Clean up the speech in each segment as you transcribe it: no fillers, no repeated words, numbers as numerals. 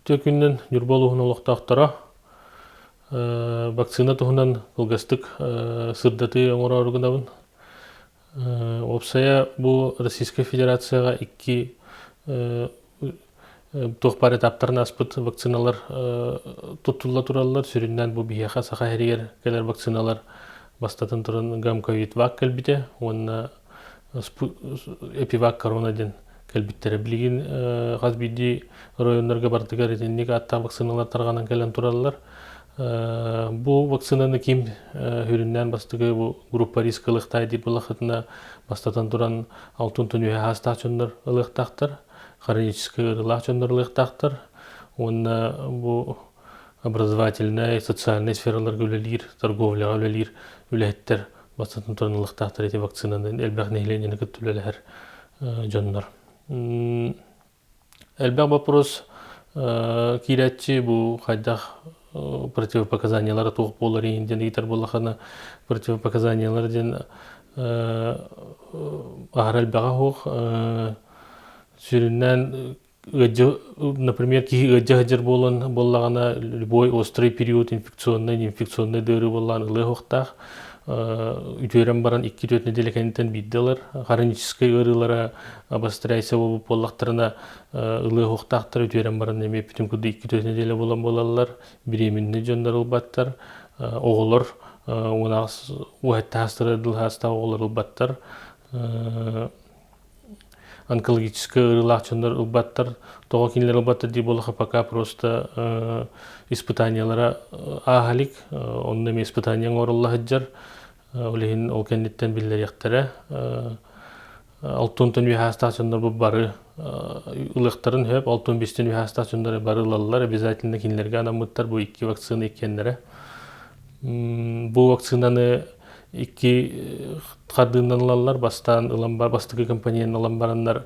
Үтүө күнүнэн Ньурба улууһун олохтоохторо вакцина туһунан кылгастык сырдатыы оҥороору гынабын. Уопсайа бу Российскай Федерацияҕа икки туох баар этаптарын ааспыт вакциналар туттулла тураллар. Сүрүннээн бу биһиэхэ Саха сиригэр кэлэр вакциналар бастатан туран Гамковид-Вак кэлбитэ уонна Эпивак корона диэн кэлбиттэрэ. Билигин хас биирдии оройуоннарга барытыгар итинник ааттаах вакциналар тарҕанан кэлэн тураллар. Бу вакцинаны ким сүрүннээн бастакы бу группа риска ылыахтаах диир буоллаххытына, бастатан туран алтын түнүһэ хаастаах дьоннор ылыахтаахтар, хроническай ыарыылаах дьоннор ылыахтаахтар уонна бу образовательнай, социальнай сфераларга үлэлиир, торговляҕа үлэлиир үлэһиттэр бастатан туран ылыахтаахтар ити вакцинаны элбэх нэһилиэнньэни кытта үлэлэһэр дьоннор. Элбэх боппуруос киирээччи бу хайдах противопоказаниелара туох буолар иһин диэн ыйытар буоллахына противопоказаниелар диэн аһара элбэҕэ суох сүрүннээн ыалдьа например киһи ыалдьа сылдьар буолан буоллаҕына любой острый период инфекционный инфекционный да ыарыы буоллаҕына ылыа суохтаах үтүөрэн баран 2-4 нэдиэлэ кэнниттэн биирдэ ылар хроническай ыарыылара обостряйся буолбут буоллахтарына ылыа суохтаахтар үтүөрэн баран эмиэ бүтүн курдук 2-4 нэдиэлэ буолан буолаллар беременный дьоннор ылбаттар оҕолор уонаҕас уһаттаастара дылһаастаах оҕолор ылбаттар онкологическай ыарыылаах дьоннор ылбаттар. Тоҕо кинилэр ылбаттар дии буоллахха пока просто испытаниелара ааһа илик. Онно эмиэ испытание оҥорулла сылдьар. Ол иһин ол кэнниттэн биллэриэхтэрэ. Алтынтан үөһэ аастаах дьоннор бу бары ылыахтарын сөп. Алтын биэстэн үөһэ аастаах дьоннор бары ылаллар. Обязательно кинилэргэ анаммыттар бу икки вакцина иккиэннэрэ. Бу вакцинаны икки хардыынан ылаллар. Бастаан ылан бастакы компонент ылан бараннар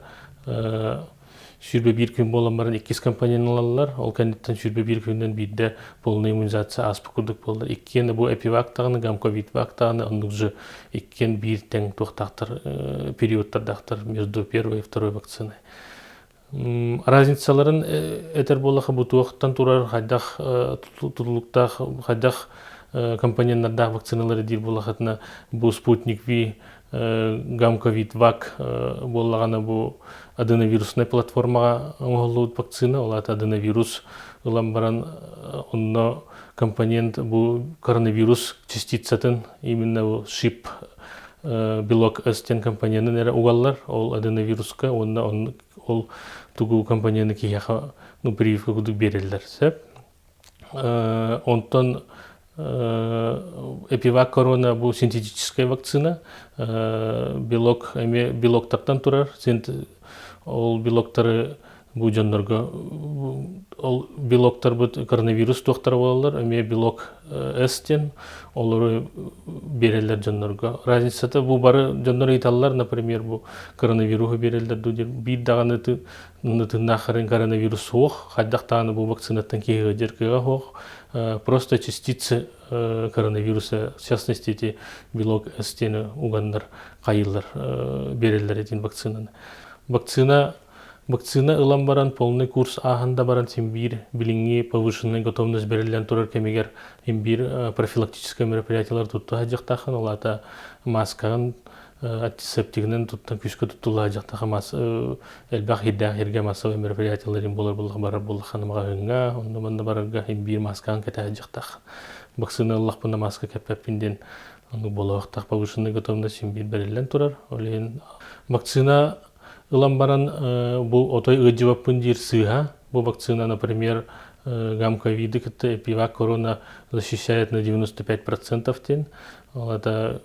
21 күн буолан баран иккис компонент ылаллар. Ол кэнниттэн 21 күнүнэн биирдэ полная иммунизация ааспыт курдук буолла. Иккиэн бу эпивак даҕаны, гамковидвак даҕаны оннук же иккиэн биир тэҥ туохтаахтар периодтардаахтар между первой и второй вакциной. Разницаларын этэр буоллахха бу туохтан турар, хайдах тутулуктаах, хайдах компоненнардаах вакциналары диир буоллахытына бу Спутник V, Гамковид Вак буоллаҕына бу аденовируснай платформаҕа оҥоһуллубут вакцина, ол аата аденовирус ылан баран онно компонент бу коронавирус частицатын именно бу шип белок S диэн компоненын эрэ угаллар ол аденовируска уонна ол тугу компонены киһиэхэ ну прививка курдук биэрэллэр сөп онтон эпивак корона бу синтетическая вакцина белок эмиэ белоктартан турар ол белоктары бу дьоннорго ол белоктарбыт коронавирус туохтара буолаллар эмиэ белок С диэн олору биэрэллэр дьоннорго разницата бу бары дьоннор ыйыталлар например бу коронавируһу биэрэллэр дуу диэн биир даҕаны тыыннаахтарын коронавирус суох хайдах даҕаны бу вакцинаттан киһи ыалдьар кыаҕа суох просто частицы коронавируса в частности эти белок С диэни уганнар хайыыллар биэрэллэр этин вакцинаны вакцина Вакцина ылан баран полный курс ааһан да баран син биир билиҥҥи повышенная готовность бэриллэн турар кэмигэр син биир профилактическай мероприятиелар тутта сылдьыахтааххын, ол аата мааскаҕын антисептигинэн туттан күүскэ туттулла сылдьыахтаах мас элбэх иирдээх сиргэ массовай мероприятиелар иһин буолар буоллах барар буоллаххына маҕаһыыҥҥа онно манна барарга син биир мааскаҕын кэтэ сылдьыахтаах. Вакцина ыллахпына мааска кэппэппин диэн оннук буолуохтаах повышенная готовность син биир бэриллэн турар. Ол иһин вакцина Ылан баран бу отой ыалдьыбаппын диир сыыһа. Бу вакцина, например, гамковиды кытта эпивак корона защищает на 95% диэн. Ол это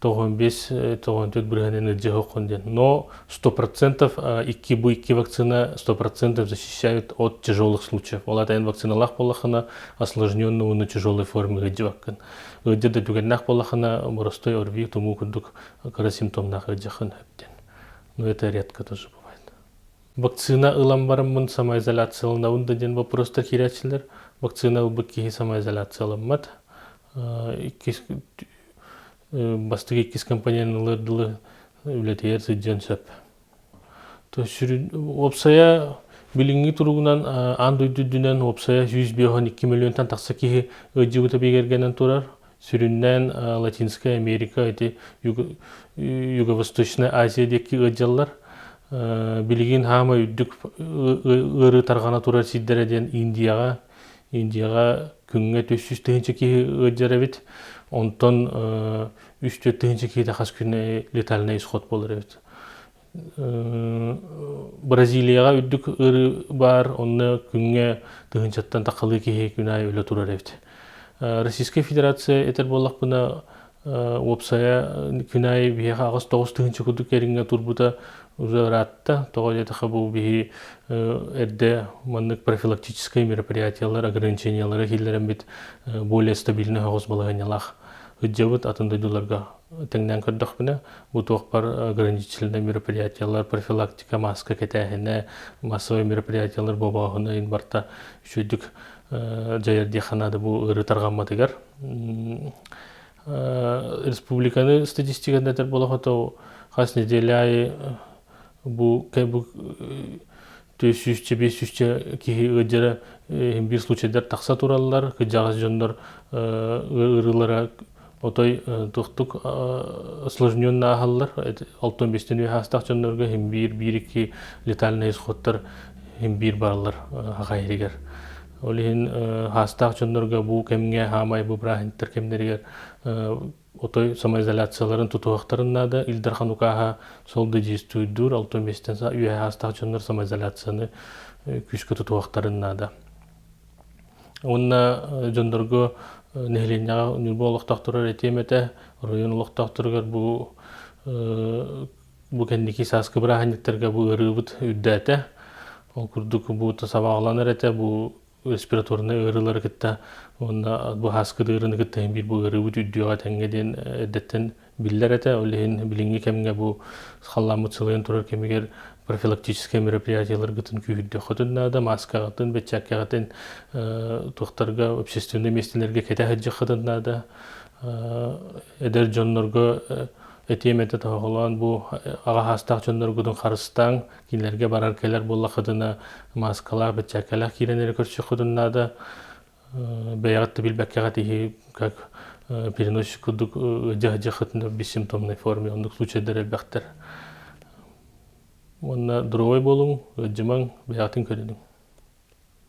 95-94 бырыһыанын ыалдьыһыаххун диэн. Но 100% икки бу икки вакцина 100% защищают от тяжелых случаев. Ол ата эн вакциналаах буоллаххына осложненный уонна тяжелой формы ыалдьыбаккын. Ыалдьар да түгэннээх буоллаххына боростой ОРВИ тумуу курдук кыра симптомнаах ыалдьыаххын сөп диэн. Но это редко тоже бывает. Вакцина ылан бараммын самоизоляцияланабын да диэн вопростар киирээччилэр. Вакцина ылбыт киһи самоизоляцияламмат. Иккис бастакы иккис компонент ылар дылы үлэтигэр сылдьыан сөп. То сүрүн уопсайа Билиҥҥи туругунан аан дойду үрдүнэн уопсайа 152 миллионтан тахса киһи ыалдьыбыта бигэргэнэн турар. Сүрүннээн Латинская Америка, ити Юго-Восточная Азия диэки ыалдьаллар. Билигин хаама үрдүк ыарыы тарҕана турар сирдэрэ диэн Индияҕа. Индияҕа күҥҥэ 300 тыһыынча киһи ыалдьар эбит. Онтон 3-4 тыһыынча киһитэ хас күн летальный исход буолар эбит. Бразилияҕа үрдүк ыарыы баар, онно күҥҥэ тыһыынчаттан тахалыы киһи күн аайы өлө турар эбит. Российскай Федерация этэр буоллахпына, уопсайа күн аайы биһиэхэ 8-9 тыһыынча курдук кэриҥҥэ турбута уже ыраатта. Тоҕо диэтэххэ бу биһи эрдэ маннык профилактическай мероприятиялар, ограничениялары киллэрэммит более стабильный соҕус балаһыанньалаах ыдьабыт атын дойдуларга тэҥнээн көрдөхпүнэ, бу туохпар ограничительнай мероприятиялар, профилактика, маска кэтээһинэ, массовай мероприятиялар бобооһуна ин барта үчүгдүк дьайар диэххэ наада бу ыарыы тарҕамматыгар. Республиканы статистиканы этэр буолахото хас неделя аайы бу бу 400-чэ 500-чэ киһи ыалдьара биир случайдар тахса тураллар. Кырдьаҕас дьоннор ыарыылара отой туохтук осложненно ааһаллар. Алтан бестен үө хаастаах дьоннорго хим биир биир икки летальный исходтар хим биир бааллар хахайырыгар. Ол иһин хаастаах дьоннорго бу кэмҥэ хаамай бу бырааһынньыктар кэмнэригэр отой самоизоляцияларын тутуһуохтарын наада. Ил Дархан укааһа сол да действуйдуур, алта миэстэн үөһэ аастаах дьоннор самоизоляцияны күүскэ тутуһуохтарын наада. Уонна дьоннорго нэһилиэнньэҕэ Ньурба олохтоохторугар этиэм этэ, оройуон олохтоохторугар бу бу кэнники сааскы бырааһынньыктарга бу ыарыыбыт үрдээтэ. Ол курдук бу сабаҕаланар этэ, бу респираторнай ыарыылары кытта уонна бу ааскы ыарыыны кытта биир бу ыарыыбыт үрдүөҕэ тэҥҥэ диэн эрдэттэн биллэр этэ. Ол иһин билиҥҥи кэмҥэ бу халлааммыт сылыйан турар кэмигэр профилактическай мероприятиеларгытын күүһүрдүөххүтүн наада, мааскаҕытын, бэчээккэҕитин туохтарга общественнай миэстэлэргэ кэтэ сылдьыаххытын наада. Эдэр дьоннорго этиэм этэ тоһоҕолоон бу аҕа саастаах дьонноргутун харыстааҥ, Кинилэргэ барар-кэлэр буоллаххытына, мааскалаах, бэчээккэлээх киирэн эрэ көрсүөххүтүн наада. Бэйэҕит да билбэккэҕит иһи как переносчик курдук ыдьа-ыдьаххытына бессимптомной форме оннук случайдар элбэхтэр. Уонна здоровай буолуҥ, ыалдьымаҥ, бэйэҕитин көрүнүҥ.